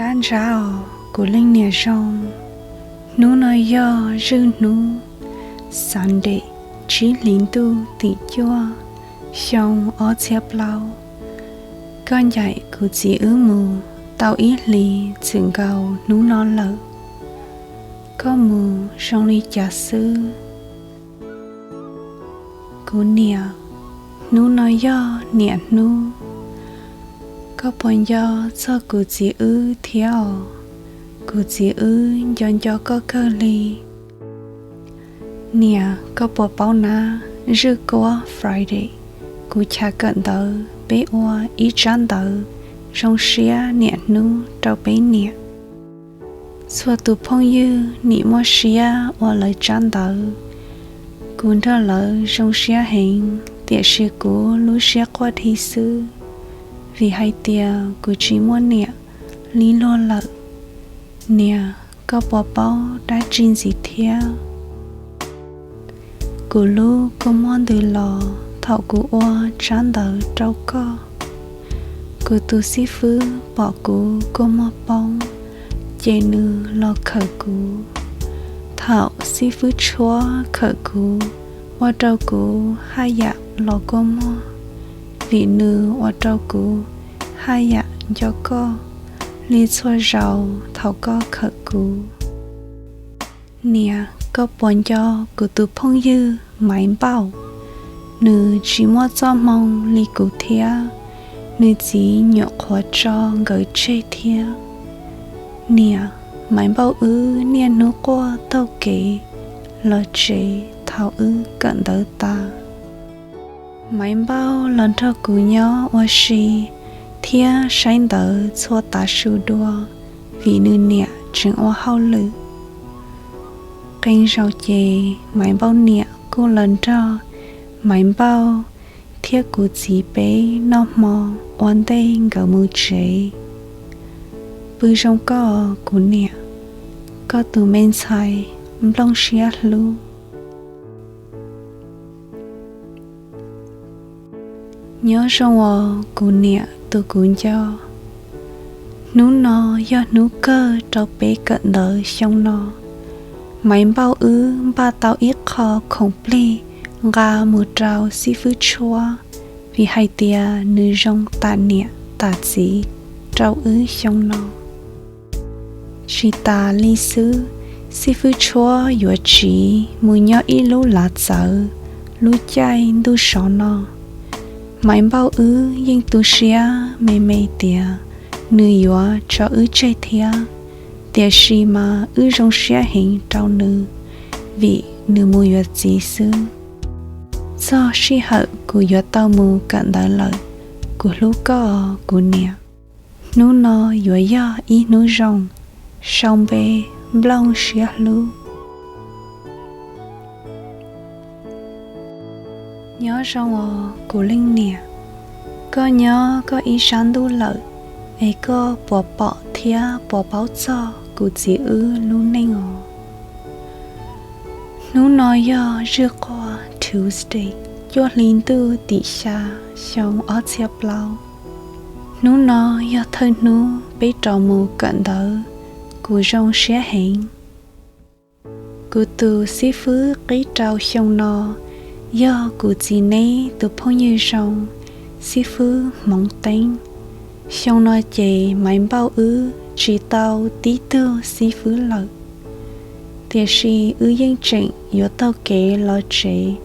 Dab ntsav os, kuv leej niam zoo. Hnub no yog zwj hnub Sunday, tsib hlis ntuj tim cuaj, xyoo ob txhiab plaub. Koj ncaim kuv txiv wb mus tau ib hlis txwm nkaus hnub no lawm. Koj mus zoo li cas xwb? Kuv niam, hnub no yog niam hnub. Koj puas nco txog kuv txiv wb thiab os? Kuv txiv wb nco nco koj kawg li. Niam, koj puas paub na, zwj kuab Friday, kuv chav kawm ntawv peb ua ib tsab ntawv zoo siab niam hnub rau peb niam. Txhua tus phooj ywg nim muaj siab ua lawv tsab ntawv. Kuv nrog lawv zoo siab heev, tiam sis kuv lub siab quaj dhi xwb, vim hais tias kuv tsis muaj niam li luag lawm. Niam, koj puas paub dab tsi ntxiv thiab? Kuv lub kua muag ntws los thaum kuv ua tsab ntawv rau koj. Kuv tus xib fwb pom kuv kua muag poob, ces nws los khawm kuv. Thaum xib fwb tshuab khawm kuv, ua rau kuv haj yam los kua muag, vim nws ua rau kuv haj yam nco koj li txhua zaus thaum koj khawm kuv. Niam, koj puas nco kuv tus phooj ywg Maiv Npauj? Nws tsis muaj txoj hmoo li kuv thiab, nws txiv nyuam qhuav tso nkawd tseg thiab. Niam, Maiv Npauj wb niaj hnub quaj taug kev los tsev thaum wb kawm ntawv tas. Maiv Npauj los nrog kuv nyob ua si thiab saib ntawv txhua tav su dua, vim nws niam tseem ua hauj lwm. Qee zaus ces Maiv Npauj niam kuj los nrog Maiv Npauj thiab kuv txiv peb noj hmo ua ntej nkawd mus tsev. Pw zoo koj, kuv niam, koj tus me ntxhais nplooj siab hlub. Nyob zoo os, kuv niam tus kuv nco. Hnub no yog hnub kawg rau peb kawm ntawv xyoo no. Maiv Npauj wb npaj tau ib qho khoom plig nqa mus rau xib fwb tshuab, vim hais tias nws zoo tam niam tam txiv rau wb xyoo no. Tsis tas li xwb, xib fwb tshuab yuav tsiv mus nyob ib lub lav txawv lub caij ntuj sov no. Maiv Npauj wb yeej tu siab me me tias nws yuav tso wb tseg thiab, tiam sis mas wb zoo siab heev rau nws, vim nws mus yuav txiv xwb. Txog sij hawm kuv yuav tau mus kawm ntawv lawm, kuv hlub koj, kuv niam. Hnub no yuav yog ib hnub zoo, sau npe nplooj siab hlub. Nyob zoo os, kuv leej niam. Koj nyob koj ib sab ntuj lawm, es koj puas pom thiab puas paub txog kuv txiv wb lub neej os? Hnub no yog zwj quag Tuesday, cuaj hli ntuj tim xya, xyoo ob txhiab plaub. Hnub no yog thawj hnub peb rov mus kawm ntawv, kuv zoo siab heev. Kuv tus xib fwb qib rau xyoo no yog kuv txiv neb tus phooj ywg zoo, xib fwb Hmoov Teeb. Xyoo no ces Maiv Npauj wb tsis tau tib tug xib fwb lawm, tiam sis wb yeej tseem yuav taug kev los tsev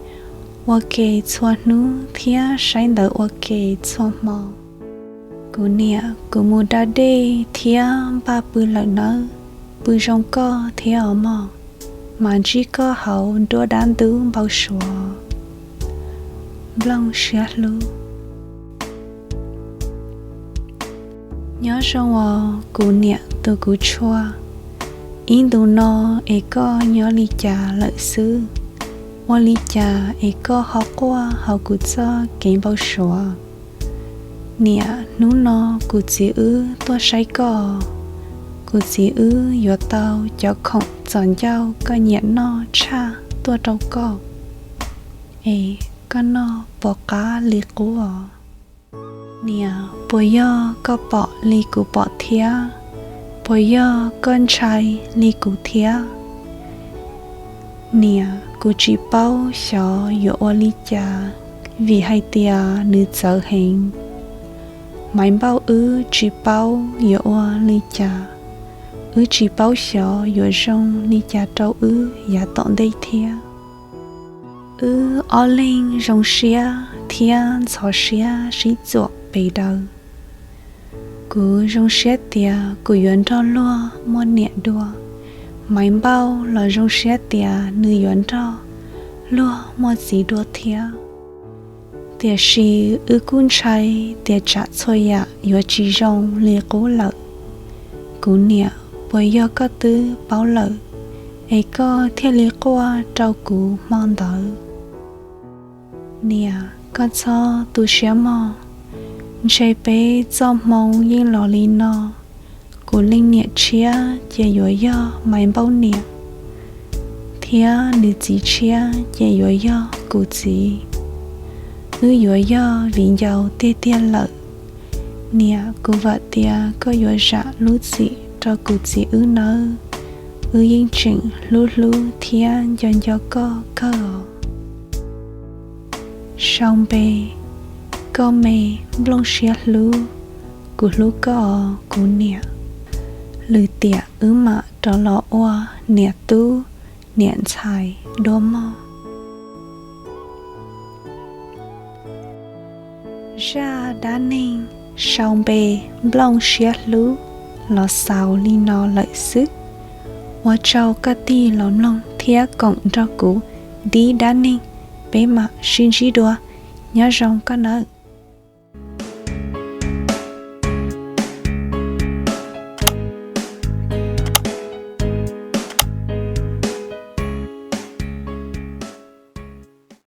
ua ke txhua hnub thiab saib ntawv ua ke txhua hmo. Kuv niam, kuv mus da dej thiab npaj pw lawm nawb, pw zoo koj thiab os mog, mas ntsib koj hauv nruab dab ntub npau suav. Nplooj siab hlub. Nyob zoo os, kuv niam tus kuv tshua. Ib ntus no es koj nyob li cas lawm xwb? Ua li cas es koj ho quaj hauv kuv txoj kev npau suav? Niam, hnub no kuv txiv wb tuaj saib koj. Kuv txiv wb yuav tau cov khoom txom ncauj koj nyiam noj tshaj tuaj rau koj. Es koj noj puas qab li qub os? Niam, puas yog koj pom li kuv pom thiab? Puas yog koj ntshai li kuv thiab? Niam, kuv tsis paub xyov yuav ua li cas, vim hais tias nws txawv heev. Maiv Npauj wb tsis paub yuav ua li cas, wb tsis paub xyov yuav zoo li cas rau wb yav tom ntej thiab. Wb ob leeg zoo siab thiab ntxhov siab sib txuam pes daws. Kuv zoo siab tias kuv yuav nrog luag muaj niam dua, Maiv Npauj los zoo siab tias nws yuav nrog luag muaj txiv dua thiab. Tiam sis wb kuj ntshai tias tsam txhua yam yuav tsis zoo li qub lawm. Kuv niam, puas yog koj twb paub lawm, es koj thiaj li quaj rau kuv hmo ntawd? Niam, koj txhob tu siab mog, ntshe peb txoj hmoo yeej los li no. Kuv leej niam tshiab ces yuav yog Maiv Npauj niam, thiab nws txiv tshiab ces yuav yog kuv txiv. Wb yuav yog viv ncaus tiag tiag lawm. Niam, kuv vam tias koj yuav zam lub txim rau kuv txiv wb nawb. Wb yeej tseem hlub hlub thiab nco nco koj kawg os. Sau npe: Koj me nplooj siab hlub. Kuv hlub koj os kuv niam. Lwm tiam wb mam rov los ua niam tub niam ntxhais dua mog. Zaj dab neeg sau npe Nplooj Siab Hlub los xaus li no lawm xwb. Ua tsaug koj tig los mloog thiab koom nrog kuv dib dab neeg, peb mam sib ntsib dua. Nyob zoo koj nawb.